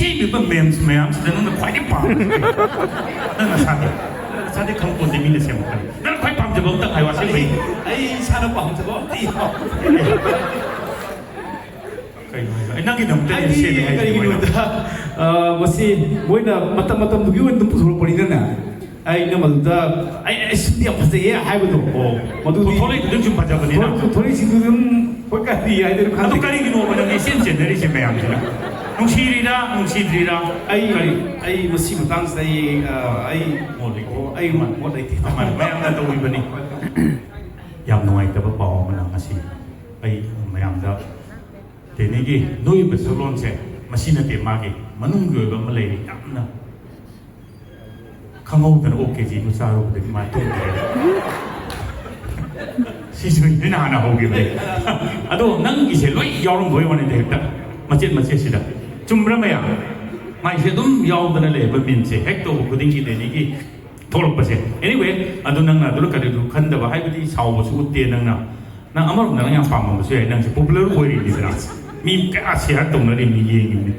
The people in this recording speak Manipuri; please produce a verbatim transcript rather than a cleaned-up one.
ꯁꯤꯕꯤꯕ ꯃꯦꯝꯁ ꯃꯌꯥꯝꯁꯤꯗ ꯅꯪꯅ ꯈ꯭ꯋꯥꯏꯗꯒꯤ ꯄꯥꯝꯕꯁꯦ ꯀꯩꯅꯣ? ꯅꯪ ꯅꯁꯥꯗꯤ, ꯅꯁꯥꯗꯤ ꯈꯪꯄꯣꯟꯇꯦ, ꯃꯤꯅ ꯁꯦꯝꯃꯛꯀꯅꯤ꯫ ꯅꯪ ꯈ꯭ꯋꯥꯏ ꯄꯥꯝꯖꯕ ꯑꯝꯇꯪ ꯍꯥꯏꯌꯨ ꯑꯁꯦꯡꯕꯩ꯫ ꯑꯩ ꯏꯁꯥꯅ ꯄꯥꯝꯖꯕ ꯑꯝꯇ ꯌꯥꯎꯗꯦ꯫ ꯀꯩꯅꯣ ꯍꯥꯏꯕ? ꯑꯩ ꯅꯪꯒꯤꯗꯃꯛꯇ ꯑꯩꯅ ꯍꯥꯏꯗꯤ ꯁꯦꯝꯃꯦ ꯍꯥꯏꯁꯤꯗꯤ ꯃꯣꯏꯅ꯫ ꯀꯔꯤꯒꯤꯅꯣꯗ, ꯑ, ꯃꯁꯤ ꯃꯣꯏꯅ ꯃꯇꯝ ꯃꯇꯝꯗꯨꯒꯤ ꯑꯣꯏꯅ ꯑꯗꯨꯝ ꯄꯨꯊꯣꯔꯛꯄꯅꯤꯅꯅꯦ꯫ ꯑꯩꯅ ꯃꯗꯨꯗ, "ꯑꯩ, ꯑꯩ ꯁꯤꯗꯤ ꯌꯥꯝ ꯐꯖꯩꯌꯦ" ꯍꯥꯏꯕꯗꯣ, ꯑꯣ꯫ ꯃꯗꯨꯗꯤ ꯊꯣꯛꯂꯛꯏꯗꯨꯗꯤ ꯁꯨꯝ ꯐꯖꯕꯅꯤꯅ꯫ ꯊꯣꯛꯂꯛ-, ꯊꯣꯛꯂꯛꯏꯁꯤꯡꯗꯨ ꯑꯗꯨꯝ ꯍꯣꯏ ꯀꯔꯤ ꯍꯥꯏꯗꯣꯏꯅꯣ ꯑꯗꯨ ꯈꯪꯗꯦ꯫ ꯀꯔꯤꯒꯤꯅꯣꯕ ꯅꯪ ꯏꯆꯦꯟ ꯆꯦꯟꯅꯔꯤꯁꯦ ꯃꯌꯥꯝꯁꯤꯅ? ꯅꯨꯡꯁꯤꯔꯤꯔꯥ, ꯅꯨꯡꯁꯤꯗ꯭ꯔꯤꯔꯥ? ꯑꯩ, ꯀꯔꯤ? ꯑꯩ ꯃꯁꯤ ꯃꯇꯥꯡꯁꯤꯗ ꯑꯩ, ꯑ, ꯑꯩ, ꯃꯣꯠ ꯂꯩꯇꯦ꯫ ꯑꯣ, ꯑꯩ ꯃꯣꯠ ꯂꯩꯇꯦ꯫ ꯑꯃ ꯃꯌꯥꯝꯅ ꯇꯧꯔꯤꯕꯅꯤ꯫ ꯌꯥꯝ ꯅꯨꯡꯉꯥꯏꯇꯕ ꯄꯥꯎ ꯑꯃꯅ ꯉꯁꯤ ꯑꯩ ꯃꯌꯥꯝꯗ ꯗꯦꯅꯤꯒꯤ ꯅꯣꯏꯕ ꯁꯛꯂꯣꯟꯁꯦ ꯃꯁꯤ ꯅꯠꯇꯦ, ꯃꯥꯒꯤ ꯃꯅꯨꯡꯒꯤ ꯑꯣꯏꯕ ꯑꯃ ꯂꯩꯔꯤ꯫ ꯌꯥꯝꯅ ꯈꯪꯍꯧꯗꯅ ꯑꯣꯛ ꯀꯦ ꯖꯤ ꯑꯃ ꯆꯥꯔꯨꯕꯗꯒꯤ ꯃꯥ ꯇꯨꯝꯈ꯭ꯔꯦ꯫ ꯁꯤꯁꯨ ꯅꯣꯏꯅ ꯍꯥꯟꯅ ꯍꯧꯈꯤꯕꯅꯦ꯫ ꯑꯗꯣ ꯅꯪꯒꯤꯁꯦ ꯂꯣꯏ ꯌꯥꯎꯔꯝꯕꯩ ꯋꯥꯅꯤꯗ, ꯍꯦꯛꯇ ꯃꯆꯦꯠ ꯃꯆꯦꯠꯁꯤꯗ꯫ ꯆꯨꯝꯕ꯭ꯔꯥ ꯃꯌꯥꯝ? ꯃꯥꯏꯁꯦ ꯑꯗꯨꯝ ꯌꯥꯎꯗꯅ ꯂꯩꯕ ꯃꯤꯝꯁꯦ ꯍꯦꯛ ꯇꯧꯕ ꯈꯨꯗꯤꯡꯒꯤ ꯗꯦꯅꯤꯒꯤ ꯊꯣꯛꯂꯛꯄꯁꯦ꯫ Anyway, ꯑꯗꯨ ꯅꯪꯅ ꯑꯗꯨ ꯀꯔꯤꯗꯨ ꯈꯟꯗꯕ ꯍꯥꯏꯕꯗꯤ ꯁꯥꯎꯕꯁꯨ ꯎꯠꯇꯦ ꯅꯪꯅ꯫ ꯅꯪ ꯑꯃꯔꯣꯝꯗ ꯅꯪ ꯌꯥꯝ ꯄꯥꯝꯃꯝꯕꯁꯨ ꯌꯥꯏ, ꯅꯪꯁꯦ popular ꯑꯣꯏꯔꯤꯅꯤꯗꯅ꯫ ꯃꯤ ꯀꯌꯥ share ꯇꯧꯅꯔꯤꯕꯅꯤ ꯌꯦꯡꯉꯤꯕꯅꯤ꯫